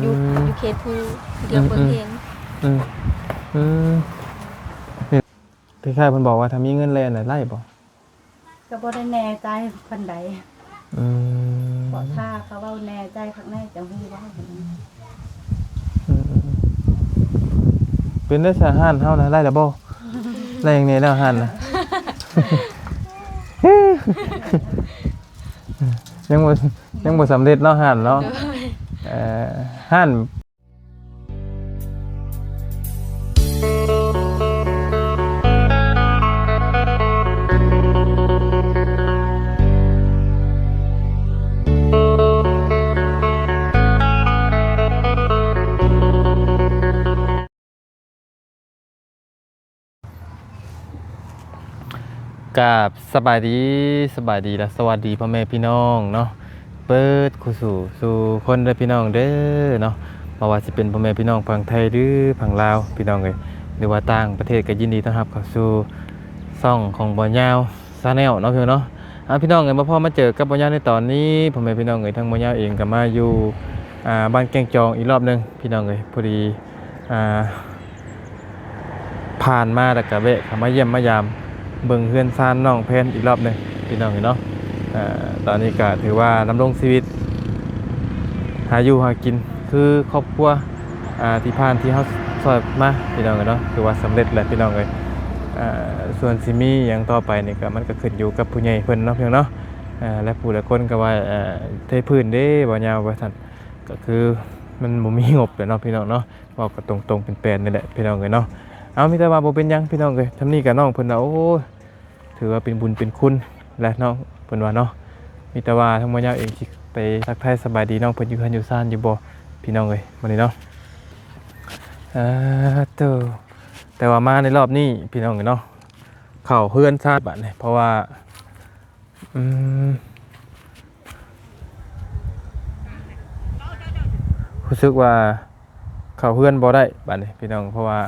ຢູ່ ອືມ ຢູ່ເຂດພູດຽວ ອືມ ເບິ່ງເຫັນ ອືມ ອືມ ນີ້ ຄ້າຍໆເພິ່ນບອກວ່າ ຖ້າມີເງິນແລ່ນນະ ໄລ່ບໍ່? ກໍບໍ່ໄດ້ແນ່ໃຈປານໃດ. ອືມ ເພາະຖ້າເຂົາເວົ້າແນ່ໃຈຄັກແນ່ ຈັ່ງຮູ້ເວົ້າ. ອືມ ເປັນໄດ້ຊະ ຮ້ານເຮົານະ ໄດ້ແລ້ວບໍ່? ໄດ້ຫຍັງແດ່ແລ້ວຮ້ານນະ? ຍັງບໍ່ ຍັງບໍ່ສຳເລັດເນາະ ຮ້ານເນາະ. ໂດຍ ເອີ ຮ້ານ ກາບສະບາຍດີ ສະບາຍດີ ແລະ ສະຫວັດດີພໍ່ແມ່ພີ່ນ້ອງເນາະ ເບິດຄູ່ສູ່ ສູ່ຄົນເດີພີ່ນ້ອງເດີເນາະ. ບໍ່ວ່າຊິເປັນພໍ່ແມ່ພີ່ນ້ອງຝັ່ງໄທ ຫຼື ຝັ່ງລາວ ພີ່ນ້ອງເອີຍ ຫຼືວ່າຕ່າງປະເທດ ກໍຍິນດີຕ້ອນຮັບເຂົ້າສູ່ຊ່ອງຂອງບ່າວຍາວ Channel ເນາະ ພີ່ນ້ອງເນາະ. ອ່າ ພີ່ນ້ອງເອີຍ ມາພໍ້ມາເຈີກັບບ່າວຍາວໃນຕອນນີ້ ພໍ່ແມ່ພີ່ນ້ອງເອີຍ ທາງບ່າວຍາວເອງກໍມາຢູ່ ອ່າ ບ້ານແກ້ງຈອງອີກລອບໜຶ່ງ ພີ່ນ້ອງເອີຍ. ພໍດີ ອ່າ ຜ່ານມາແລ້ວກະແວະເຂົ້າມາຢ້ຽມມາຢາມເບິ່ງເຮືອນຊານນ້ອງແພນອີກລອບໜຶ່ງ ພີ່ນ້ອງເອີຍເນາະ. ເອີ ຕອນນີ້ກະຖືວ່າດຳລົງຊີວິດ ຫາຢູ່ຫາກິນຄືຄອບຄົວ ອ່າ ທີ່ຜ່ານທີ່ເຮົາຊ່ອຍມາ ພີ່ນ້ອງເອີຍເນາະ ຖືວ່າສຳເລັດແລ້ວ ພີ່ນ້ອງເອີຍ. ອ່າ ສ່ວນຊິມີຫຍັງຕໍ່ໄປນີ້ກະ ມັນກະຂຶ້ນຢູ່ກັບຜູ້ໃຫຍ່ເພິ່ນເນາະ ພີ່ນ້ອງເນາະ. ອ່າ ແລະ ຜູ້ຫຼາຍຄົນກະວ່າ ເອີ ເທພື້ນເດ້ ບໍ່ຍາວວ່າຊັ້ນ ກະຄືມັນບໍ່ມີງົບແຫຼະເນາະ ພີ່ນ້ອງເນາະ. ເວົ້າກັນຕົງໆ ແປນໆ ນີ້ແຫຼະ ພີ່ນ້ອງເອີຍເນາະ. ເອົາ ມີແຕ່ວ່າບໍ່ເປັນຫຍັງ ພີ່ນ້ອງເອີຍ ຊ່ຳນີ້ກະນ້ອງເພິ່ນວ່າ ໂອ້ຍ ຖືວ່າເປັນບຸນເປັນຄຸນແຫຼະ ນ້ອງເພິ່ນວ່າເນາະ. ມີແຕ່ວ່າທາງບ່າວຍາວເອງຊິໄປທັກທາຍສະບາຍດີນ້ອງເພິ່ນຢູ່ເຮືອນຢູ່ຊານຢູ່ບໍ່ ພີ່ນ້ອງເອີຍ ມື້ນີ້ເນາະ. ເອີ ໂຕ ແຕ່ວ່າມາໃນລອບນີ້ ພີ່ນ້ອງເອີຍເນາະ ເຂົ້າເຮືອນຊານບາດນີ້ ເພາະວ່າ ອືມ ຮູ້ສຶກວ່າເຂົ້າເຮືອນບໍ່ໄດ້ບາດນີ້ ພີ່ນ້ອງ ເພາະວ່າ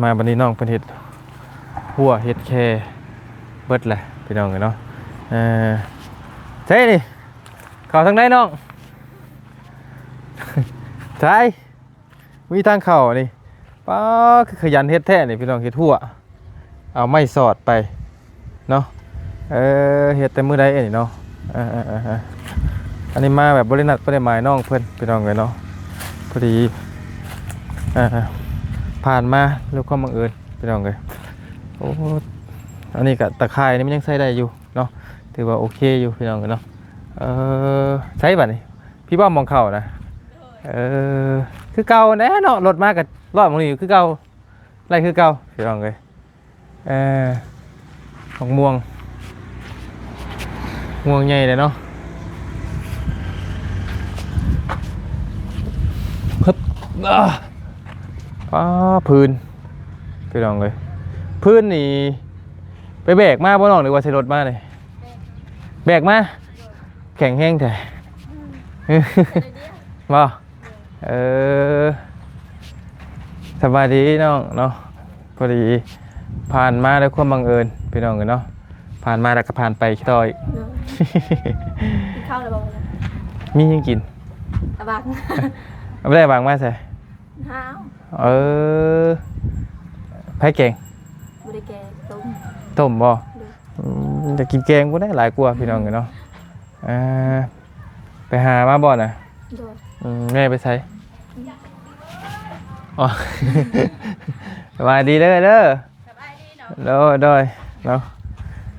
ມາບາດນີ້ນ້ອງເພິ່ນເຮັດຮົ້ວເຮັດແຄເບິດແຫຼະ ພີ່ນ້ອງເອີຍເນາະ. ເອີ ໃສນີ້ ເຂົ້າທາງໃດນ້ອງ? ໃສ ມີທາງເຂົ້ານີ້ ປ້າ ຄືຂະຫຍັນເຮັດແທ້ນີ້ ພີ່ນ້ອງ ເຮັດຮົ້ວ ເອົາໄມ້ສອດໄປເນາະ. ເອີ ເຮັດແຕ່ມື້ໃດອັນນີ້ເນາະ? ເອີໆໆ ອັນນີ້ມາແບບບໍ່ໄດ້ນັດບໍ່ໄດ້ໝາຍນ້ອງເພິ່ນ ພີ່ນ້ອງເອີຍເນາະ. ພໍດີ ເອີ ຜ່ານມາດ້ວຍຄວາມບັງເອີນ ພີ່ນ້ອງເອີຍ. ໂອ້ ອັນນີ້ກະຕາຂ່າຍນີ້ມັນຍັງໃຊ້ໄດ້ຢູ່ເນາະ ຖືວ່າໂອເຄຢູ່ ພີ່ນ້ອງເອີຍເນາະ. ເອີ ໃສບາດນີ້ ພີ່ບໍ່ມອງເຂົ້ານະ. ເອີ ຄືເກົ່າແຫຼະເນາະ ລົດມາກໍລອດໝ່ອງນີ້ຄືເກົ່າ ໄລ່ຄືເກົ່າ ພີ່ນ້ອງເອີຍ. ເອີ ໝາກມ່ວງ ມ່ວງໃຫຍ່ເດ້ເນາະ. ຮຶບ ອາ ປ້າ ພື້ນ ພີ່ນ້ອງເອີຍ ພື້ນນີ້ໄປແບກມາບໍ່ນ້ອງ ຫຼືວ່າໃສ່ລົດມານີ້? ແບກມາ ແຂງແຮງແທ້ ອືມ ບໍ່? ເອີ ສະບາຍດີນ້ອງເນາະ. ພໍດີຜ່ານມາດ້ວຍຄວາມບັງເອີນ ພີ່ນ້ອງເອີຍເນາະ ຜ່ານມາແລ້ວກໍຜ່ານໄປຕໍ່ອີກ. ໂດຍ ກິນເຂົ້າແລ້ວບໍ່? ມີຫຍັງກິນ? ອາບັງ ເອົາໄດ້ອາບັງມາໃສ? ຫາວ ເອີ ໃຜແກງ? ບໍ່ໄດ້ແກງ ຕົ້ມ ຕົ້ມບໍ່? ໂດຍ ອືມ ຢາກກິນແກງພຸ້ນແຫຼະ ຫຼາຍກວ່າ ພີ່ນ້ອງເອີຍເນາະ. ອ່າ ໄປຫາມາບໍ່ນະ? ໂດຍ ອືມ ແມ່ໄປໃສ? ອໍ ສະບາຍດີເດີ ເດີ ສະບາຍດີເນາະ ໂດຍ ໂດຍ ເນາະ.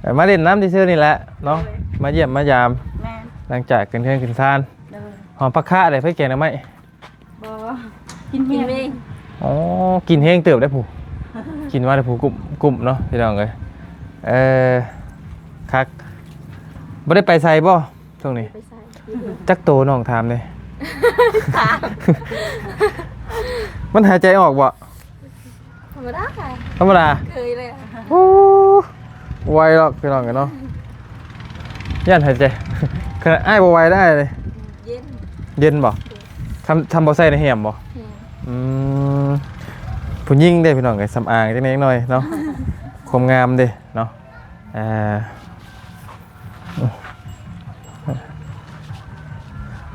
ເອີ ມາຫຼິ້ນນຳຊື່ໆນີ້ແຫຼະເນາະ ໂດຍ ມາຢ້ຽມມາຢາມ ແມ່ນ ຫຼັງຈາກຂຶ້ນເຮືອນຂຶ້ນຊານ. ໂດຍ ຫອມຜັກຄາເດ້ ໃຜແກງໜໍ່ໄມ້? ບໍ່ ກິນເອງ ກິນເອງ. ອໍ ກິນແຮງເຕີບໄດ໋ຜູ້ ກິນມາແຕ່ຜູ້ກຸ້ມ ກຸ້ມເນາະ ພີ່ນ້ອງເອີຍ. ເອີ ຄັກ ບໍ່ໄດ້ໄປໃສບໍ່ຊ່ວງນີ້? ໄປໃສ? ຈັກໂຕນ້ອງຖາມແດ່. ມັນຫາຍໃຈອອກບໍ່? ທຳມະດາ ທຳມະດາ ເຄີຍເລີຍ. ໂອ້ ໄວດອກ ພີ່ນ້ອງເອີຍເນາະ ຢ້ານຫາຍໃຈ ຂະໜາດອ້າຍບໍ່ໄວໄດ້ເລີຍ. ເຢັນ ເຢັນບໍ່? ໂດຍ ທຳ ທຳບໍ່ໃສ່ໃນແຫ້ມບໍ່? ແມ່ນ ອືມ ຜູ້ຍິງເດ້ ພີ່ນ້ອງເອີຍ ສຳອາງຈັກໜ້ອຍເນາະ ຄວາມງາມເດ້ເນາະ. ອ່າ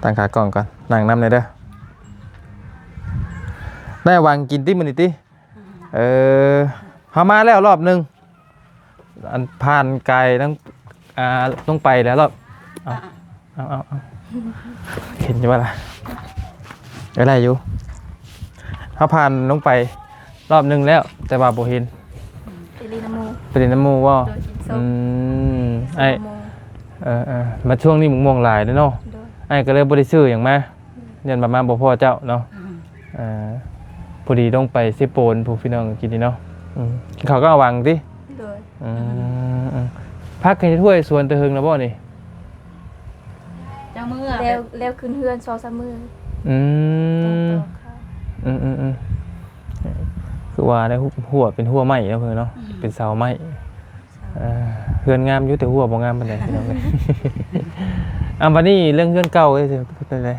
ຕັ້ງຂາກ້ອງກ່ອນ ນັ່ງນຳແດ່ເດີ. ໄດ້ຫວັງກິນຕິມື້ນີ້ຕິ? ເອີ ເຮົາມາແລ້ວລອບໜຶ່ງ ອັນຜ່ານກາຍທາງ ອ່າ ລົງໄປແລ້ວລອບ ເອົາ ອ່າ ເອົາ ເອົາ ເຫັນຢູ່ບໍ່ລະ? ເອີ ໄດ້ຢູ່ ເຮົາຜ່ານລົງໄປລອບໜຶ່ງແລ້ວ ແຕ່ວ່າບໍ່ເຫັນ ໄປຫຼິ້ນນຳໝູ່ ໄປຫຼິ້ນນຳໝູ່ບໍ່? ໂດຍ ກິນສົ້ມ ອືມ ອ້າຍ ເອີໆ ມາຊ່ວງນີ້ໝາກມ່ວງຫຼາຍເດ້ເນາະ ໂດຍ ອ້າຍກໍເລີຍບໍ່ໄດ້ຊື້ຫຍັງມາ ອືມ ຢ້ານວ່າມາບໍ່ພໍ້ເຈົ້າເນາະ ອືມ ເອີ ພໍດີລົງໄປເຊໂປນພຸ້ນ ພີ່ນ້ອງ ກິນນີ້ເນາະ ອືມ ກິນເຂົ້າກັບອາຫວັງຕິ? ໂດຍ ອືມ ອືມ ອືມ ຜັກເຮັດຫ້ວຍສວນແຕ່ເຫິງແລ້ວບໍ່ນີ້? ເຈົ້າມື້ ແລ້ວ ແລ້ວຂຶ້ນເຮືອນສອງສາມມື້ ອືມ ອືມໆໆ ຄືວ່າໄດ້ ຮົ້ວເປັນຮົ້ວໄມ້ເນາະ ເພິ່ນເນາະ ອືມ ເປັນເສົາໄມ້ ເອີ ເຮືອນງາມຢູ່ ແຕ່ຮົ້ວບໍ່ງາມປານໃດ ພີ່ນ້ອງເອີຍ ອາ ບັດນີ້ເລື່ອງເຮືອນເກົ່າເອີຍ ເປັນຈັ່ງໃດ?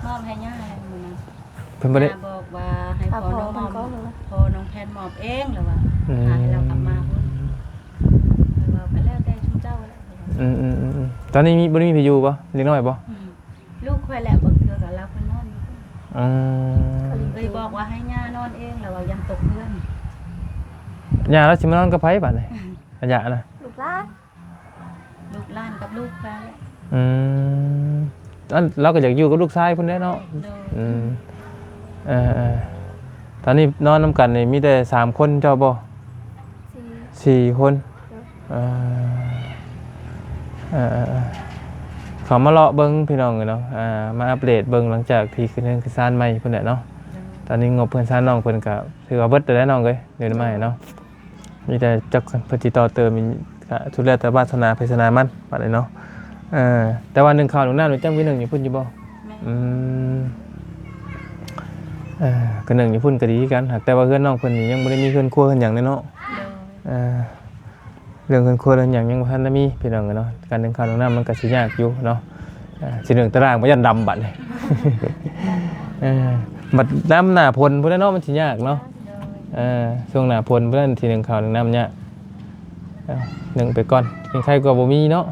ມອບໃຫ້ຍ່າແລ້ວມື້ນັ້ນ ເພິ່ນບໍ່ໄດ້ ຍ່າບອກວ່າໃຫ້ພໍ່ນ້ອງມອບ ພໍ່ນ້ອງແພນມອບເອງ ແລ້ວວ່າ ອືມ ໃຫ້ລາວກັບມາພຸ້ນ ຂ້ອຍວ່າກໍແລ້ວແຕ່ຊຸມເຈົ້າແລ້ວ ອືມໆໆ ຕອນນີ້ມີ ບໍ່ໄດ້ມີໃຜຢູ່ບໍ່? ເດັກນ້ອຍບໍ່? ອືມ ລູກຂ້ອຍແຫຼະ ບາງເທື່ອກໍລາວເພິ່ນນອນຢູ່ ອືມ ເອີຍບອກວ່າໃຫ້ຍ່ານອນເອງ ແລ້ວວ່າຢ້ານຕົກເຮືອນ ຍ່າລາວຊິມານອນກັບໃຜບາດນີ້? ອືມ ອາຍະນະ ລູກຫຼານ ລູກຫຼານກັບລູກໄປ ອືມ ອັນ ລາວກໍຢາກຢູ່ກັບລູກຊາຍພຸ້ນແຫຼະເນາະ ໂດຍ ອືມ ເອີໆ ຕອນນີ້ນອນນຳກັນນີ້ມີແຕ່ສາມຄົນເຈົ້າບໍ່? ສີ່ ສີ່ຄົນ ໂດຍ ເອີ ເອີໆໆ ເຂົ້າມາເລາະເບິ່ງພີ່ນ້ອງເອີຍເນາະ ອ່າ ມາອັບເດດເບິ່ງຫຼັງຈາກທີ່ຂຶ້ນເຮືອນຂຶ້ນຊານໃໝ່ພຸ້ນແຫຼະເນາະ ໂດຍ ຕອນນີ້ງົບເຮືອນຊານນ້ອງເພິ່ນກໍຖືວ່າເບິດແລ້ວເນາະເອີຍ ເດືອນໃໝ່ເນາະ ມີແຕ່ຈັກເພິ່ນຊິຕໍ່ເຕີມ ກະສຸດແລ້ວແຕ່ວາສະໜາໃຜສະໜາມັນບາດນີ້ເນາະ ເອີ ແຕ່ວ່າໜຶ້ງເຂົ້າໜຶ້ງນ້ຳນີ້ເຈົ້າມີໜຶ້ງຢູ່ພຸ້ນຢູ່ບໍ່? ແມ່ນ ອືມ ເອີ ກະໜຶ້ງຢູ່ພຸ້ນກະດີຄືກັນ ຫາກແຕ່ວ່າເຮືອນນ້ອງເພິ່ນນີ້ຍັງບໍ່ໄດ້ມີເຮືອນຄົວເຮືອນຫຍັງເດ້ເນາະ ໂດຍ ເອີ ເລື່ອງເຮືອນຄົວເລື່ອງຫຍັງຍັງບໍ່ທັນໄດ້ມີພີ່ນ້ອງເອີຍເນາະ ການໜຶ້ງເຂົ້າໜຶ້ງນ້ຳມັນກະຊິຍາກຢູ່ເນາະ ອ່າ ຊິໜຶ້ງຕາລ່າງບໍ່ຢ້ານດຳບາດນີ້ ເອີ ບັດຍາມໜ້າຝົນພຸ້ນແຫຼະເນາະ ມັນຊິຍາກເນາະ ໂດຍ ເອີ ຊ່ວງໜ້າຝົນພຸ້ນແຫຼະ ຊິໜຶ້ງເຂົ້າໜຶ້ງນ້ຳຍາກ ເອົາ ໜຶ້ງໄປກ່ອນ ຍັງໄຄກວ່າບໍ່ມີເນາະ ໂດຍ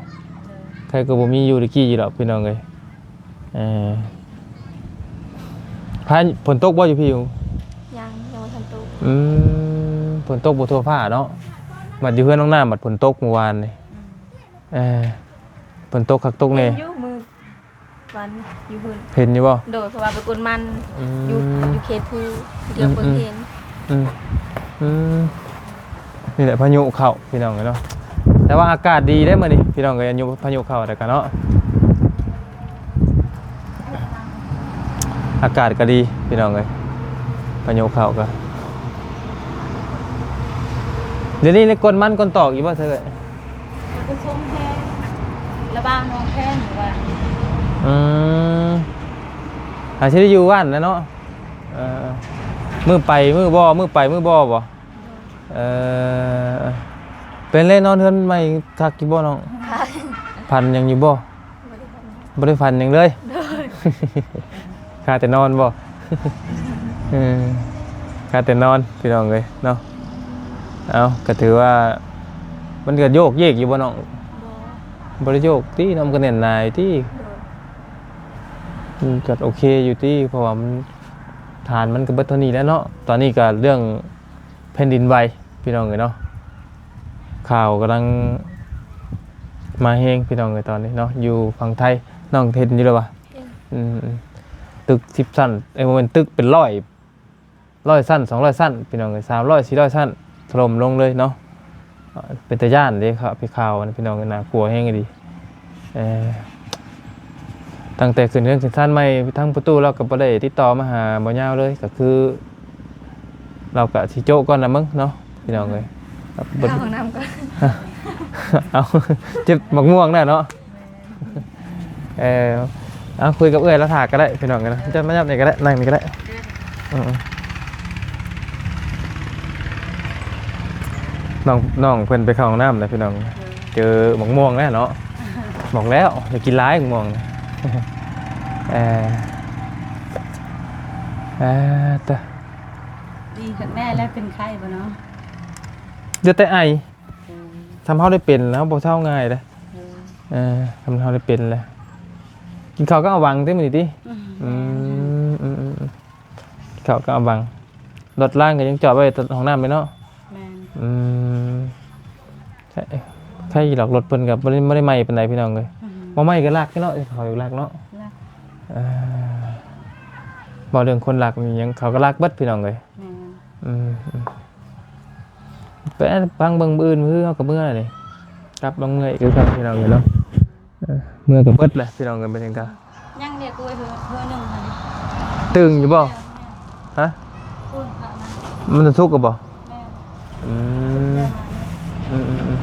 ໄຄກວ່າບໍ່ມີຢູ່ແຕ່ກີ້ຢູ່ດອກພີ່ນ້ອງເອີຍ ເອີ ພາ ຝົນຕົກບໍ່ຢູ່ພີ້? ຍັງ ຍັງບໍ່ທັນຕົກ ອືມ ຝົນຕົກບໍ່ທົ່ວຟ້າເນາະ ບັດຢູ່ເຮືອນນ້ອງນ້ຳບັດຝົນຕົກມື້ວານນີ້ ອືມ ເອີ ຝົນຕົກຄັກຕົກແນ່ ເຫັນຢູ່ມື້ ວັນຢູ່ເພິ່ນ ເຫັນຢູ່ບໍ່? ໂດຍ ເພາະວ່າໄປກົນມັນ ອືມ ຢູ່ ຢູ່ເຂດພູ ດຽວເບິ່ງເຫັນ ອືມ ອືມ ອືມ ນີ້ແຫຼະພາຍຸເຂົ້າພີ່ນ້ອງເອີຍເນາະ ແຕ່ວ່າອາກາດດີເດ້ມື້ນີ້ພີ່ນ້ອງເອີຍ ພາຍຸເຂົ້າແລ້ວກະເນາະ ອາກາດກະດີພີ່ນ້ອງເອີຍ ພາຍຸເຂົ້າກະ ດຽວນີ້ໄດ້ກົນມັນກົນຕອກຢູ່ບໍ່ເທື່ອ? ມັນກໍຊົມແຮງ ລະບາງໜອງແພງຢູ່ວ່າ ອືມ ອາ ຊິໄດ້ຢູ່ບ້ານແຫຼະເນາະ ເອີ ມື້ໄປມື້ບໍ່ ມື້ໄປມື້ບໍ່ບໍ? ໂດຍ ເອີ ເປັນແລ້ວນອນເຮືອນໃໝ່ຄັກຢູ່ບໍ່ນ້ອງ? ຄັກ ຝັນຫຍັງຢູ່ບໍ່? ບໍ່ໄດ້ຝັນຫຍັງ ບໍ່ໄດ້ຝັນຫຍັງເລີຍ ໂດຍ ຄາແຕ່ນອນບໍ່? ເອີ ຄາແຕ່ນອນພີ່ນ້ອງເອີຍເນາະ ເອົາ ກະຖືວ່າ ມັນກະໂຍກເຢກຢູ່ບໍ່ນ້ອງ? ບໍ່ ບໍ່ໄດ້ໂຍກຕິ ນ້ອງ ມັນກະແໜ້ນໜາຢູ່ຕິ ໂດຍ ມັນກະໂອເຄຢູ່ຕິ ເພາະວ່າມັນ ຖານມັນກະເບິດເທົ່ານີ້ແຫຼະເນາະ ຕອນນີ້ກະເລື່ອງ ແຜ່ນດິນໄຫວພີ່ນ້ອງເອີຍເນາະ ຂ່າວກຳລັງມາແຮງພີ່ນ້ອງເອີຍຕອນນີ້ເນາະ ຢູ່ຝັ່ງໄທ ນ້ອງເຫັນຢູ່ແລ້ວຫວາ? ເຫັນ ອືມ ຕຶກສິບຊັ້ນ ເອີຍ ບໍ່ແມ່ນ ຕຶກເປັນຮ້ອຍ ຮ້ອຍຊັ້ນ ສອງຮ້ອຍຊັ້ນ ພີ່ນ້ອງເອີຍ ສາມຮ້ອຍ ສີ່ຮ້ອຍຊັ້ນ ຖະຫຼົ່ມລົງເລີຍເນາະ ເປັນຕາຢ້ານເດ້ ເປັນຂ່າວພີ່ນ້ອງເອີຍ ໜ້າກົວແຮງອີ່ຫຼີ ເອີ ຕັ້ງແຕ່ຂຶ້ນເຮືອນຂຶ້ນຊານໃໝ່ ທາງພໍ່ຕູ້ລາວກໍບໍ່ໄດ້ຕິດຕໍ່ມາຫາບໍ່ຍາວເລີຍ ກໍຄືລາວກໍຊິໂຈະກ່ອນລະເບິ່ງເນາະ ພີ່ນ້ອງເອີຍ ເຂົ້າຫ້ອງນ້ຳກ່ອນ ເອົາ ເຈັບໝາກມ່ວງແລ້ວເນາະ ເອີ ເອົາ ຄຸຍກັບເອື້ອຍລາວຖ້າກໍໄດ້ ພີ່ນ້ອງເອີຍເນາະ ຈະມາຍັບນີ້ກໍໄດ້ ນັ່ງນີ້ກໍໄດ້ ອືມ ນ້ອງ ນ້ອງເພິ່ນໄປເຂົ້າຫ້ອງນ້ຳແລ້ວພີ່ນ້ອງ ເຈີໝາກມ່ວງແລ້ວເນາະ ບອກແລ້ວຢ່າກິນຫຼາຍໝາກມ່ວງ ເອີ ເອີ ຕະ ດີຂຶ້ນແນ່ແລ້ວ ເປັນໄຂ້ບໍ່ເນາະ? ເຫຼືອແຕ່ໄອ ອືມ ທຳເຮົາໄດ້ເປັນແລ້ວ ເຮົາບໍ່ເຊົາງ່າຍເດ້ ເອີ ເອີ ທຳເຮົາໄດ້ເປັນແລ້ວ ກິນເຂົ້າກັບອາຫວັງຕິມື້ນີ້ຕິ ອືມ ອືມ ອືມ ອືມ. ເຈາະກະເອົາບັງ. ລົດລາງກະຍັງຈອດໄວ້ຫ້ອງນ້ຳເລີຍເນາະ. ແມ່ນ. ອືມ ໃຊ້ ໃຊ້ດອກ ລົດເພິ່ນກະບໍ່ໄດ້ ບໍ່ໄດ້ໃໝ່ປານໃດພີ່ນ້ອງເອີຍ. ອືມ ບໍ່ໃໝ່ກະລັກເນາະ ເຂົາລັກເນາະ. ລັກ. ເອີ ເວົ້າເລື່ອງຄົນລັກນີ້ຫຍັງ ເຂົາກະລັກເບິດພີ່ນ້ອງເອີຍ. ແມ່ນ. ອືມ ອືມ ໄປຟັງເບິ່ງມື້ອື່ນ ມື້ເຮົາກະເມືອນີ້ ກັບມາເມືອອີກຄືກັນພີ່ນ້ອງເອີຍເນາະ. ເອີ ເມືອກະເບິດແຫຼະພີ່ນ້ອງເອີຍ ບັນຍາກາດ. ຍັງເດ ກ້ວຍເຮືອ ເຮືອໜຶ່ງຫັ້ນ. ຕຶງຢູ່ບໍ່? ແມ່ນ. ຮະ? ປຸ້ນພະມັນ ມັນສຸກກະບໍ່? ແມ່ນ. ອືມ ອືມໆ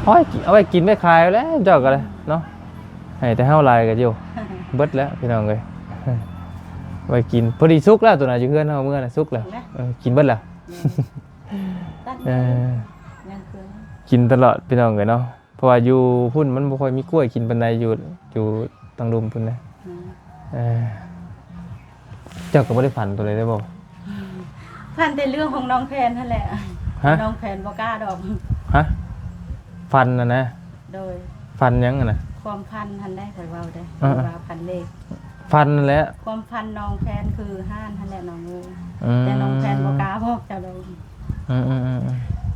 ໆ ເອົາໄວ້ກິນ ເອົາໄວ້ກິນໄວ້ຂາຍແລ້ວເຈົ້າກະໄດ້ເນາະ. ໃຫ້ແຕ່ເຮົາຫຼາຍກະຢູ່ ເບິດແລ້ວພີ່ນ້ອງເອີຍ ໄວ້ກິນ. ພໍດີສຸກແລ້ວໂຕນັ້ນ ຢູ່ເຮືອນເຮົາເມືອນະ ສຸກແລ້ວ. ເອີ ກິນເບິດແລ້ວ. ແມ່ນ. ເອີ ກິນຕະຫຼອດພີ່ນ້ອງເອີຍເນາະ. ເພາະວ່າຢູ່ພຸ້ນມັນບໍ່ຄ່ອຍມີກ້ວຍກິນປານໃດ ຢູ່ ຢູ່ທາງລຸ່ມພຸ້ນນະ. ອືມ ເອີ ເຈົ້າກະບໍ່ໄດ້ຝັນໂຕໃດເລີຍບໍ່? ອືມ ຝັນແຕ່ເລື່ອງຂອງນ້ອງແພນຫັ້ນແຫຼະ. ຮະ? ນ້ອງແພນບໍ່ກ້າດອກ. ຮະ? ຝັນຫັ້ນນະ? ໂດຍ. ຝັນຫຍັງຫັ້ນນະ? ຄວາມຝັນຫັ້ນໄດ໋ ຂ້ອຍເວົ້າໄດ໋. ເອີໆ ວ່າຝັນເລກ. ຝັນຫັ້ນແຫຼະ. ຄວາມຝັນນ້ອງແພນຄືຮ້ານຫັ້ນແຫຼະນ້ອງເອີຍ. ອືມ ແຕ່ນ້ອງແພນບໍ່ກ້າບອກເຈົ້າດອກ. ອືມໆໆ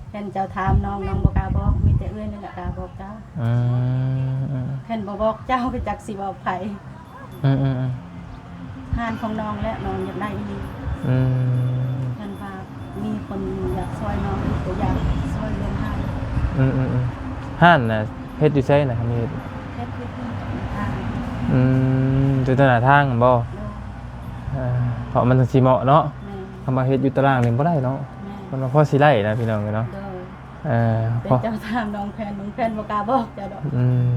ໆ ເຫັນເຈົ້າຖາມນ້ອງ ນ້ອງບໍ່ກ້າບອກ ມີແຕ່ເອື້ອຍນີ້ແຫຼະກ້າບອກເຈົ້າ. ອືມ ອືມໆໆ ຄັນບໍ່ບອກເຈົ້າກະຈັກຊິບອກໃຜ. ອືມໆໆ ຮ້ານຂອງນ້ອງແຫຼະ ນ້ອງຢາກໄດ້ອີ່ຫຼີ. ອືມ ຄັນວ່າມີຄົນຢາກຊ່ອຍນ້ອງອີກກະຢາກຊ່ວຍເລື່ອງຮ້ານ. ອືມໆໆ ຮ້ານນະ ເຮັດຢູ່ໃສນະ? ເຮັດ ເຮັດຢູ່ທາງ. ອືມ ຢູ່ຕະໜ້າທາງຫັ້ນບໍ່? ໂດຍ. ເອີ ເພາະມັນຈັ່ງຊິເໝາະເນາະ. ແມ່ນ. ຄັນວ່າເຮັດຢູ່ຕະລ່າງນີ້ບໍ່ໄດ້ເນາະ. ແມ່ນ. ມັນບໍ່ພໍຊິໄດ້ນະພີ່ນ້ອງເອີຍເນາະ. ໂດຍ. ເອີ ເປັນເຈົ້າຖາມນ້ອງແພນ ນ້ອງແພນບໍ່ກ້າບອກເຈົ້າດອກ. ອືມ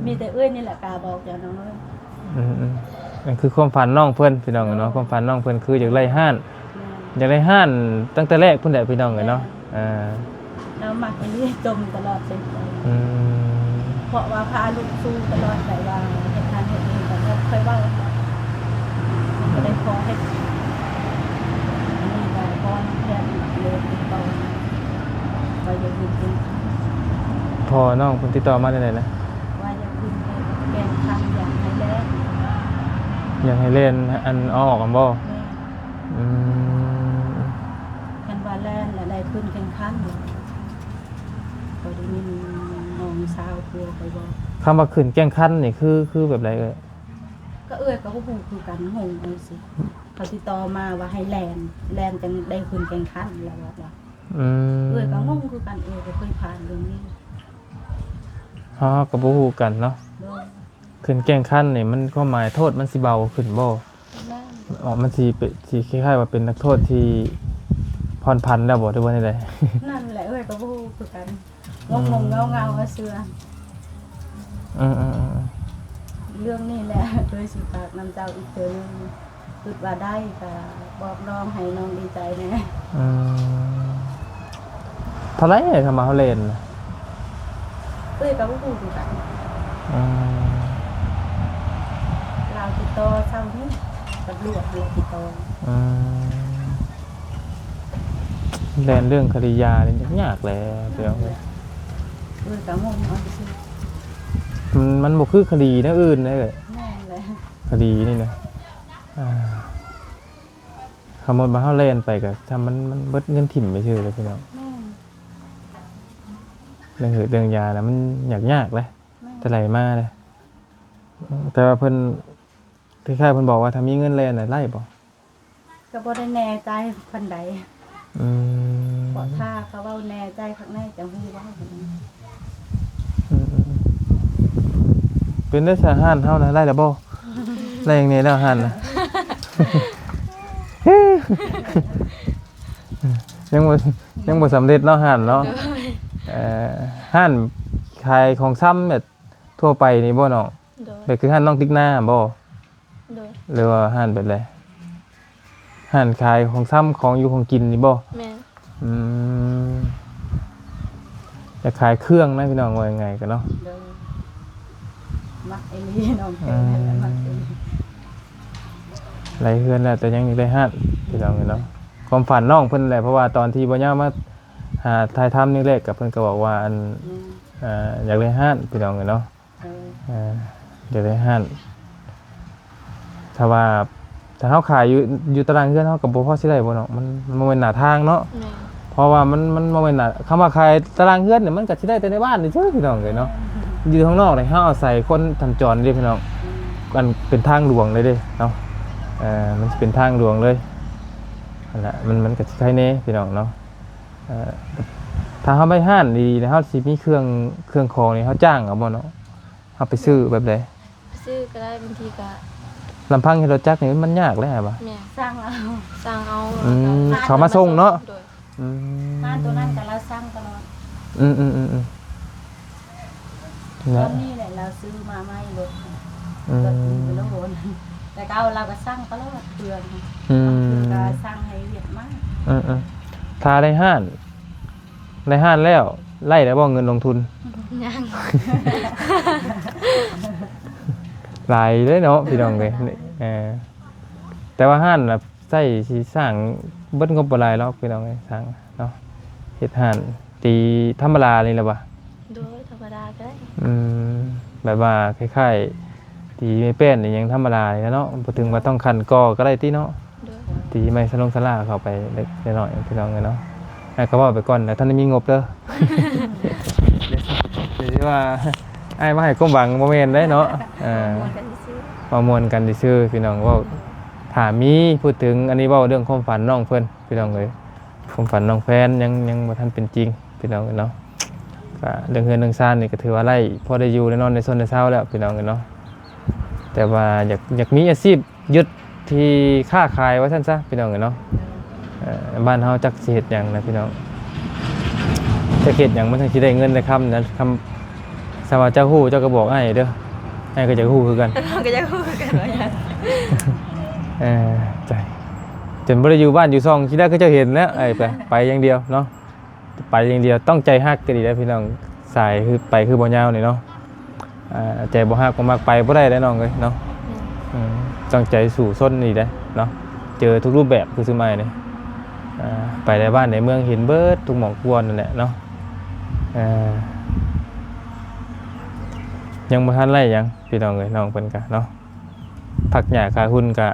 ມີແຕ່ເອື້ອຍນີ້ແຫຼະກ້າບອກເຈົ້ານ້ອງເອີຍ. ອືມໆ ນັ້ນຄືຄວາມຝັນນ້ອງເພິ່ນພີ່ນ້ອງເນາະ. ໂດຍ. ຄວາມຝັນນ້ອງເພິ່ນຄືຢາກໄດ້ຮ້ານ. ແມ່ນ. ຢາກໄດ້ຮ້ານຕັ້ງແຕ່ແລກພຸ້ນແຫຼະພີ່ນ້ອງເອີຍເນາະ. ແມ່ນ. ເອີ ລາວມັກອີ່ຫຼີ ຈົ່ມຕະຫຼອດເປັນ. ອືມ ເພາະວ່າພາລູກສູ້ຕະຫຼອດ ແບບວ່າເຮັດງານເຮັດເອງ ກະບໍ່ຄ່ອຍເວົ້າ ກະໄດ້ພໍເຮັດ. ອັນນີ້ກະພໍນ້ອງແພນເລີຍຕິດຕໍ່ ວ່າຢາກເຮັດເອງ. ພໍນ້ອງເພິ່ນຕິດຕໍ່ມາແນວໃດນະ? ວ່າຢາກຂຶ້ນໄປແກ່ງຄຳ ຢາກໃຫ້ແລ່ນ ຢາກໃຫ້ແລ່ນ ອັນ ເອົາອອກຫັ້ນບໍ່? ແມ່ນ. ອືມ ຄັນວ່າແລ່ນລະໄດ້ຂຶ້ນແຂ່ງຂັນ ຂ້ອຍໄດ້ຍິນນ້ອງສາວຜົວຂ້ອຍເວົ້າ. ຄຳວ່າຂຶ້ນແຂ່ງຂັນນີ້ ຄື ຄືແບບໃດເອື້ອຍ? ກະເອື້ອຍກະບໍ່ຮູ້ຄືກັນ ງົງຈັ່ງຊີ້. ເຂົາຕິດຕໍ່ມາວ່າໃຫ້ແລ່ນ ແລ່ນຈັ່ງໄດ້ຂຶ້ນແຂ່ງຂັນ ລາວວ່າ. ອືມ ເອື້ອຍກະງົງຄືກັນ ເອື້ອຍບໍ່ເຄີຍຜ່ານເລື່ອງນີ້. ເຮົາກະບໍ່ຮູ້ກັນເນາະ. ໂດຍ. ຂຶ້ນແຂ່ງຂັນນີ້ ມັນຄວາມໝາຍໂທດມັນຊິເບົາຂຶ້ນບໍ່? ແມ່ນ. ອໍ ມັນຊິເປັນ ຊິຄ້າຍໆວ່າເປັນນັກໂທດທີ່ຜ່ອນຜັນແລ້ວບໍ່ ຫຼືວ່າແນວໃດ? ນັ້ນແຫຼະ ເອື້ອຍກະບໍ່ຮູ້ຄືກັນ. ອືມ ງົງໆເງົາໆວ່າເຊື່ອ. ອືມໆໆ ເລື່ອງນີ້ແຫຼະ ເອື້ອຍຊິຝາກນຳເຈົ້າອີກເທື່ອໜຶ່ງ. ຄິດວ່າໄດ້ກະບອກນ້ອງ ໃຫ້ນ້ອງດີໃຈແດ່. ອືມ ເທົ່າໃດຄຳວ່າເຮົາແລ່ນນະ? ເອື້ອຍກະບໍ່ຮູ້ຄືກັນ. ອືມ ລາວຕິດຕໍ່ເຊົ້ານີ້ ຕຳຫຼວດຫັ້ນແຫຼະຕິດຕໍ່. ອືມ ແລ່ນເລື່ອງຄະດີຢານີ້ຍາກແຫຼະ ພີ່ນ້ອງເອີຍ. ເອີ ກະງົງເອົາຊື່ໆ. ມັນ ມັນບໍ່ຄືຄະດີແນວອື່ນເດ້. ແມ່ນແຫຼະ. ຄະດີນີ້ນະ ອ່າ ສົມມຸດວ່າເຮົາແລ່ນໄປກະ ຖ້າມັນ ມັນເບິດເງິນຖິ້ມໄປຊື່ແຫຼະພີ່ນ້ອງ. ແມ່ນ. ເລື່ອງເຫດເລື່ອງຢານະ ມັນຍາກໆເດ້. ແມ່ນ. ແຕ່ໄຫຼມາເດ້. ແຕ່ວ່າເພິ່ນ ຄ້າຍໆເພິ່ນບອກວ່າ ຖ້າມີເງິນແລ່ນນະ ໄດ້ບໍ່? ກະບໍ່ໄດ້ແນ່ໃຈປານໃດ. ອືມ ເພາະຖ້າເຂົາເວົ້າແນ່ໃຈຄັກແນ່ ຈັ່ງຮູ້ເວົ້າ. ອືມໆໆ ເປັນໄດ້ຊະ ຮ້ານເຮົານະ ໄດ້ລະບໍ່? ໄດ້ຫຍັງແນ່ແລ້ວຮ້ານນະ? ຍັງບໍ່ ຍັງບໍ່ສຳເລັດເນາະ ຮ້ານເນາະ. ໂດຍ. ເອີ ຮ້ານຂາຍຂອງຊຳແບບທົ່ວໄປນີ້ບໍ່ນ້ອງ? ໂດຍ. ແບບຄືຮ້ານນ້ອງຕິກໜ້າບໍ່? ໂດຍ. ຫຼືວ່າຮ້ານແບບໃດ? ຮ້ານຂາຍຂອງຊຳ ຂອງຢູ່ຂອງກິນນີ້ບໍ່? ແມ່ນ. ອືມ ຢາກຂາຍເຄື່ອງນະພີ່ນ້ອງ ເວົ້າງ່າຍໆກະເນາະ. ໂດຍ. ມັກອີ່ຫຼີນ້ອງແພນ ອືມ ມັກອີ່ຫຼີ. ໄດ້ເຮືອນແລ້ວ ແຕ່ຍັງຢາກໄດ້ຮ້ານ ພີ່ນ້ອງເອີຍເນາະ. ຄວາມຝັນນ້ອງເພິ່ນແຫຼະ ເພາະວ່າຕອນທີ່ບໍ່ຍາວມາຫາຖ່າຍທຳນີ້ແຫຼະ ກະເພິ່ນກະບອກວ່າ ອັນ ອືມ ເອີ ຢາກໄດ້ຮ້ານ ພີ່ນ້ອງເອີຍເນາະ. ເອີ ເອີ ຢາກໄດ້ຮ້ານ ຖ້າວ່າ ຖ້າເຮົາຂາຍຢູ່ ຢູ່ຕາລາງເຮືອນ ເຮົາກໍບໍ່ພໍຊິໄດ້ບໍ່ເນາະ ມັນ ມັນບໍ່ແມ່ນໜ້າທາງເນາະ. ແມ່ນ ເພາະວ່າມັນ ມັນບໍ່ແມ່ນໜ້າ ຄຳວ່າຂາຍຕາລາງເຮືອນນີ້ ມັນກໍຊິໄດ້ແຕ່ໃນບ້ານນີ້ເຊີ ພີ່ນ້ອງເອີຍເນາະ. ຢູ່ຂ້າງນອກນີ້ ເຮົາອາໄສຄົນສັນຈອນເດ້ ພີ່ນ້ອງ. ອືມ ອັນເປັນທາງຫຼວງເລີຍເດ້ເນາະ. ເອີ ມັນຊິເປັນທາງຫຼວງເລີຍ ຫັ້ນລະ ມັນ ມັນກໍຊິໄຄແດ່ ພີ່ນ້ອງເນາະ. ເອີ ຖ້າເຮົາໄປຮ້ານດີໆ ເຮົາຊິມີເຄື່ອງ ເຄື່ອງຂອງນີ້ ເຮົາຈ້າງເອົາບໍ່ເນາະ? ເຮົາໄປຊື້ແບບໃດ? ຊື້ກໍໄດ້ ບາງທີກໍ ລຳພັງເຮັດລົດຈັກນີ້ມັນຍາກເດ້ ວ່າ ແມ່ນ ສັ່ງເອົາ ສັ່ງເອົາ ອືມ ແລ້ວກໍ ເຂົາມາສົ່ງເນາະ. ໂດຍ ອືມ ຮ້ານຕົວນັ້ນກໍລາວສັ່ງຕະຫຼອດ. ອືມໆໆໆ ຕອນນີ້ແຫຼະລາວຊື້ມາໃໝ່ລົດ ອືມ ລົດນີ້ກໍໂລນ ແຕ່ເກົ່າລາວກໍສັ່ງຕະຫຼອດເຄື່ອງ. ອືມ ບາງເທື່ອກໍສັ່ງໃຫ້ວຽດມາ. ອືມໆ ຖ້າໄດ້ຮ້ານ ໄດ້ຮ້ານແລ້ວ ໄລ່ໄດ້ບໍ່ເງິນລົງທຶນ? ຍັງ ຫຼາຍເດ້ເນາະ ພີ່ນ້ອງເອີຍ. ເອີ ແຕ່ວ່າຮ້ານນະ ໃຊ້ຊິສ້າງເບິດງົບບໍ່ຫຼາຍດອກ ພີ່ນ້ອງເອີຍ ສ້າງເນາະ. ເຮັດຮ້ານຕີທຳມະດານີ້ແຫຼະຫວາ? ໂດຍ ທຳມະດາກໍໄດ້. ອືມ ແບບວ່າຄ້າຍໆ ຕີໄມ້ແປ້ນອີ່ຫຍັງທຳມະດານີ້ແຫຼະເນາະ ບໍ່ເຖິງວ່າຕ້ອງຂັ້ນກໍ່ກໍໄດ້ຕິເນາະ. ໂດຍ ຕີໄມ້ສະຫຼົງສະຫຼາເຂົ້າໄປເລັກນ້ອຍ ພີ່ນ້ອງເອີຍເນາະ. ອ້າຍກໍເວົ້າໄປກ່ອນນະ ທັນໄດ້ມີງົບເດີ. ດຽວຊິວ່າອ້າຍມາໃຫ້ຄວາມຫວັງ ບໍ່ແມ່ນເດ້ເນາະ. ເອີ ເວົ້າມ່ວນກັນຊື່ໆ ພີ່ນ້ອງ ເວົ້າ ຖ້າມີ ພູດເຖິງ ອັນນີ້ເວົ້າເລື່ອງຄວາມຝັນນ້ອງເພິ່ນ ພີ່ນ້ອງເອີຍ. ຄວາມຝັນນ້ອງແພນຍັງ ຍັງບໍ່ທັນເປັນຈິງ ພີ່ນ້ອງເອີຍເນາະ. ກະເລື່ອງເຮືອນເລື່ອງຊານນີ້ກໍຖືວ່າໄດ້ ພໍໄດ້ຢູ່ໄດ້ນອນໄດ້ຊົນໄດ້ເຊົາແລ້ວ ພີ່ນ້ອງເອີຍເນາະ. ແຕ່ວ່າຢາກ ຢາກມີອາຊີບ ຢຸດທີ່ຄ້າຂາຍວ່າຊັ້ນຊະ ພີ່ນ້ອງເອີຍເນາະ. ເອີ ບ້ານເຮົາຈັກຊິເຮັດຫຍັງນະ ພີ່ນ້ອງ ຈັກເຮັດຫຍັງມັນຈັ່ງຊິໄດ້ເງິນໄດ້ຄຳນະ. ຄຳ ສາມາດເຈົ້າຮູ້ ເຈົ້າກໍບອກອ້າຍເດີ ອ້າຍກໍຢາກຮູ້ຄືກັນ. ເຮົາກໍຢາກຮູ້ຄືກັນວ່າຫຍັງ. ເອີ ໃຈ ຈົນບໍ່ໄດ້ຢູ່ບ້ານຢູ່ຊ່ອງ ຊິໄດ້ຄືເຈົ້າເຫັນແລ້ວ ໄອ້ ໄປ ໄປຢ່າງດຽວເນາະ. ໄປຢ່າງດຽວ ຕ້ອງໃຈຮັກກໍດີແລ້ວ ພີ່ນ້ອງ. ສາຍຄື ໄປຄືບໍ່ຍາວນີ້ເນາະ. ອ່າ ໃຈບໍ່ຮັກບໍ່ມັກໄປບໍ່ໄດ້ເດ້ນ້ອງເອີຍເນາະ. ອືມ ອືມ ຕ້ອງໃຈສູ້ຊົນນີ້ເດ້ເນາະ. ເຈີທຸກຮູບແບບຄືຊຸມອ້າຍນີ້ ອ່າ ໄປໃນບ້ານໃນເມືອງເຫັນເບິດທຸກໝ່ອງທຸກບ່ອນນັ້ນແຫຼະເນາະ. ເອີ ຍັງບໍ່ທັນໄດ້ຫຍັງ ພີ່ນ້ອງເອີຍ ນ້ອງເພິ່ນກະເນາະ. ຜັກຫຍ້າຂາຍຫຸ່ນກະ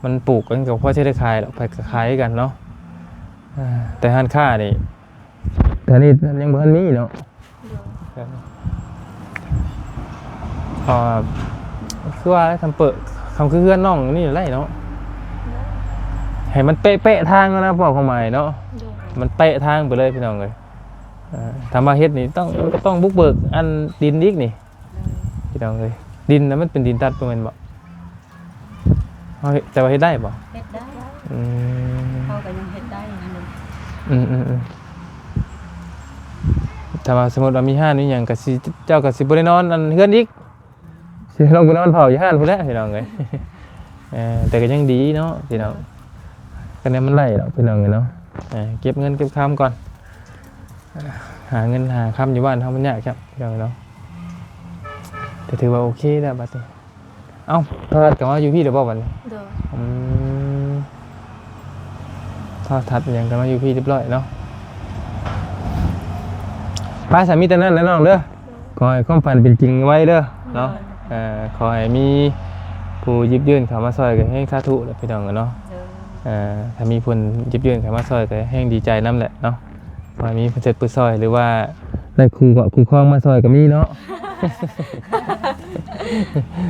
ມັນປູກ ມັນກໍພໍຊິໄດ້ຂາຍດອກ ໃຜກໍຂາຍຄືກັນເນາະ. ເອີ ແຕ່ຮ້ານຄ້ານີ້ ແຖວນີ້ຍັງບໍ່ທັນມີເນາະ. ໂດຍ ເພາະວ່າ ຄືວ່າແຫຼະ ຄຳເປີ ຄຳຄືເຮືອນນ້ອງນີ້ໄດ້ເນາະ. ໂດຍ ໃຫ້ມັນເປະໆທາງນະ ເວົ້າຄວາມໝາຍເນາະ. ໂດຍ ມັນເປະທາງໄປເລີຍ ພີ່ນ້ອງເອີຍ. ເອີ ຖ້າມາເຮັດນີ້ຕ້ອງ ຕ້ອງບຸກເບີກອັນດິນອີກນີ້ ໂດຍ ພີ່ນ້ອງເອີຍ. ດິນນະມັນເປັນດິນຕັດບໍ່ແມ່ນບໍ່? ເຮົາເຮັດ ແຕ່ວ່າເຮັດໄດ້ບໍ່? ເຮັດໄດ້. ອືມ ເຮົາກໍຍັງເຮັດໄດ້ຫັ້ນເດ. ອືມໆໆ ຖ້າວ່າສົມມຸດວ່າມີຮ້ານມີຫຍັງກໍຊິ ເຈົ້າກໍຊິບໍ່ໄດ້ນອນອັນເຮືອນອີກ ຊິລົງໄປນອນເຝົ້າຢູ່ຮ້ານພຸ້ນແຫຼະ ພີ່ນ້ອງເອີຍ. ເອີ ແຕ່ກໍຍັງດີເນາະ ພີ່ນ້ອງ ຄະແນນມັນໄລ່ດອກ ພີ່ນ້ອງເອີຍເນາະ. ເອີ ເກັບເງິນເກັບຄຳກ່ອນ ຫາເງິນຫາຄຳຢູ່ບ້ານເຮົາມັນຍາກຄັບ ພີ່ນ້ອງເອີຍເນາະ. ແຕ່ຖືວ່າໂອເຄແລ້ວບັດນີ້. ເອົ້າ ໂທລະທັດກໍມາຢູ່ພີ້ແລ້ວບໍ່ບັດນີ້? ໂດຍ ອືມ ໂທລະທັດຫຍັງກໍມາຢູ່ພີ້ຮຽບຮ້ອຍເນາະ. ໄປ ສາມີແຕ່ນັ້ນແຫຼະນ້ອງເດີ ໂດຍ ຂໍໃຫ້ຄວາມຝັນເປັນຈິງໄວເດີເນາະ. ໂດຍ ເອີ ຂໍໃຫ້ມີຜູ້ຢິບຍື່ນເຂົ້າມາຊ່ອຍກໍແຮງສາທຸແຫຼະ ພີ່ນ້ອງເອີຍເນາະ. ໂດຍ ເອີ ຖ້າມີຜູ້ຢິບຍື່ນເຂົ້າມາຊ່ອຍກໍແຮງດີໃຈນຳແຫຼະເນາະ. ວ່າມີຜູ້ຊ່ອຍ ຜູ້ຊ່ອຍ ຫຼືວ່າໄດ້ຄູ່ເກາະຄູ່ຄອງມາຊ່ອຍກໍມີເນາະ.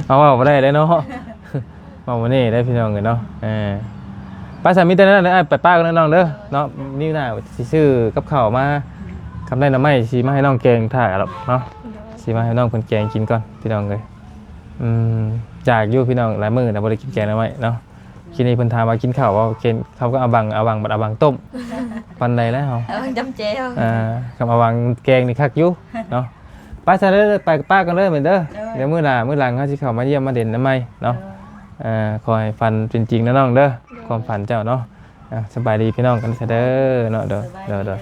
ເອົາ ເວົ້າບໍ່ໄດ້ເດ້ເນາະ ເວົ້າບໍ່ແນ່ເດ້ພີ່ນ້ອງເອີຍເນາະ. ເອີ ໄປ ສາມີແຕ່ນັ້ນເດີ ອ້າຍໄປປ້າກັນເດີນ້ອງເດີເນາະ. ມື້ໜ້າຊິຊື້ກັບເຂົ້າມາ ຄຳໄດ້ໜໍ່ໄມ້ຊິມາໃຫ້ນ້ອງແກງຖ້າດອກເນາະ. ຊິມາໃຫ້ນ້ອງເພິ່ນແກງກິນກ່ອນ ພີ່ນ້ອງເອີຍ. ອືມ ຢາກຢູ່ພີ່ນ້ອງ ຫຼາຍມື້ນະບໍ່ໄດ້ກິນແກງໜໍ່ໄມ້ເນາະ. ກິນນີ້ເພິ່ນຖາມວ່າກິນເຂົ້າບໍ່ ເຫັນເຂົາກໍອາບັງ ອາບັງ ບັດອາບັງຕົ້ມ ປານໃດແລ້ວເຮົາ ອາບັງຈ້ຳແຈ່ວ. ອ່າ ຄຳອາບັງແກງນີ້ຄັກຢູ່ເນາະ. ໄປຊະເດີ ໄປກັບປ້າກັນເດີແມ່ນເດີ. ໂດຍ ດຽວມື້ໜ້າມື້ຫຼັງເຮົາຊິເຂົ້າມາຢ້ຽມມາເດັນນຳໃໝ່ເນາະ. ໂດຍ ເອີ ຂໍໃຫ້ຝັນເປັນຈິງນະນ້ອງເດີ. ໂດຍ ຄວາມຝັນເຈົ້າເນາະ. ອ່າ ສະບາຍດີພີ່ນ້ອງກັນຊະເດີເນາະ. ໂດຍ ສະບາຍດີເດີ. ໂດຍ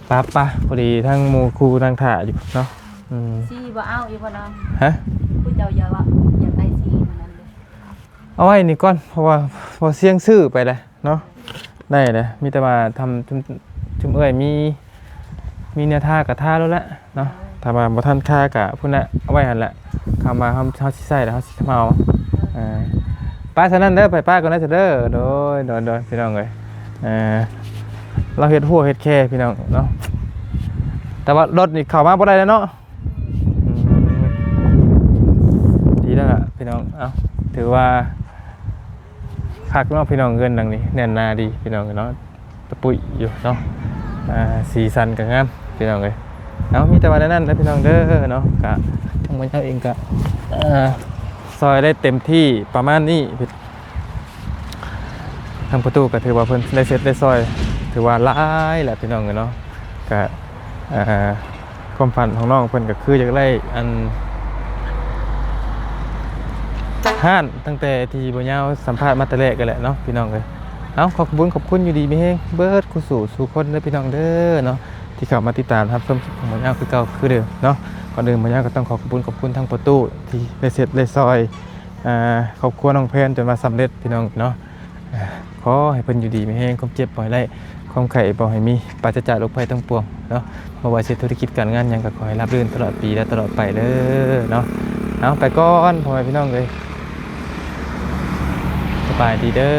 ໄປໆ ພໍດີທັງໝູ່ຄູ່ນັ່ງຖ້າຢູ່ເນາະ. ອືມ ສີບໍ່ເອົາອີກບໍ່ນ້ອງ? ຮະ ຜູ້ເຈົ້າຢາກວ່າ ຢາກໄດ້ສີມັນນັ້ນເດ. ເອົາໄວ້ນີ້ກ່ອນ ເພາະວ່າ ເພາະວ່າສ່ຽງຊື້ໄປແຫຼະເນາະ. ໄດ້ແຫຼະ ມີແຕ່ວ່າທຳ ຊຸມ ຊຸມເອື້ອຍມີ ມີແນວທາກໍທາໂລດແຫຼະເນາະ. ຖ້າວ່າບໍ່ທັນທາກໍພຸ້ນແຫຼະ ເອົາໄວ້ຫັ້ນແຫຼະ. ຄຳວ່າເຮົາ ເຮົາຊິໃຊ້ແລ້ວເຮົາຊິມາເອົາ. ເອີ ໄປຊັ້ນນັ້ນເດີ ໄປປ້າກ່ອນເດີ ໂດຍ ໂດຍ ໂດຍ ພີ່ນ້ອງເອີຍ. ເອີ ລາວເຮັດຮົ້ວເຮັດແຄພີ່ນ້ອງເນາະ ແຕ່ວ່າລົດນີ້ເຂົ້າມາບໍ່ໄດ້ແລ້ວເນາະ. ອືມ ດີແລ້ວລະພີ່ນ້ອງ. ເອົ້າ ຖືວ່າຄັກເນາະພີ່ນ້ອງ ເຮືອນຫຼັງນີ້ແໜ້ນໜາດີພີ່ນ້ອງເນາະ ຕະປຸຍຢູ່ເນາະ. ອ່າ ສີສັນກໍງາມພີ່ນ້ອງເອີຍ. ເອົາ ມີແຕ່ວ່າແນວນັ້ນນະພີ່ນ້ອງເດີເນາະ. ກະທາງໝໍເຈົ້າເອງກະ ເອີ ຊ່ອຍໄດ້ເຕັມທີ່ປະມານນີ້. ທາງປະຕູກໍຖືວ່າເພິ່ນໄດ້ເຊັດໄດ້ຊ່ອຍ ຖືວ່າຫຼາຍແຫຼະພີ່ນ້ອງເອີຍເນາະ. ກະ ເອີ ຄວາມຝັນຂອງນ້ອງເພິ່ນກໍຄືຢາກໄດ້ອັນ ຮ້ານ ຕັ້ງແຕ່ທີ່ບໍ່ຍາວສຳພາດມາແຕ່ແລກກັນແຫຼະເນາະພີ່ນ້ອງເອີຍ. ເອົາ ຂອບຄຸນຂອບຄຸນ ຢູ່ດີມີແຮງເບິດຄູ່ສູ່ສູ່ຄົນເດີພີ່ນ້ອງເດີເນາະ ທີ່ເຂົ້າມາຕິດຕາມຮັບຊົມຄລິບຂອງໝໍຍາວຄືເກົ່າຄືເດີມເນາະ. ກ່ອນອື່ນໝໍຍາວກໍຕ້ອງຂໍຂອບຄຸນຂອບຄຸນທາງປະຕູທີ່ໄດ້ເຊັດໄດ້ຊ່ອຍ ອ່າ ຄອບຄົວນ້ອງແພນຈົນວ່າສຳເລັດພີ່ນ້ອງເນາະ. ຂໍໃຫ້ເພິ່ນຢູ່ດີມີແຮງ ຄວາມເຈັບບໍ່ໃຫ້ໄດ້ ຄວາມໄຂ້ບໍ່ໃຫ້ມີ ປາສະຈາກໂລກໄພທັງປວງເນາະ. ບໍ່ວ່າຊິເຮັດທຸລະກິດການງານຫຍັງກໍຂໍໃຫ້ລາບລື່ນຕະຫຼອດປີ ແລະ ຕະຫຼອດໄປເດີເນາະ. ເອົາ ໄປກ່ອນພໍ່ແມ່ພີ່ນ້ອງເອີຍ ສະບາຍດີເດີ.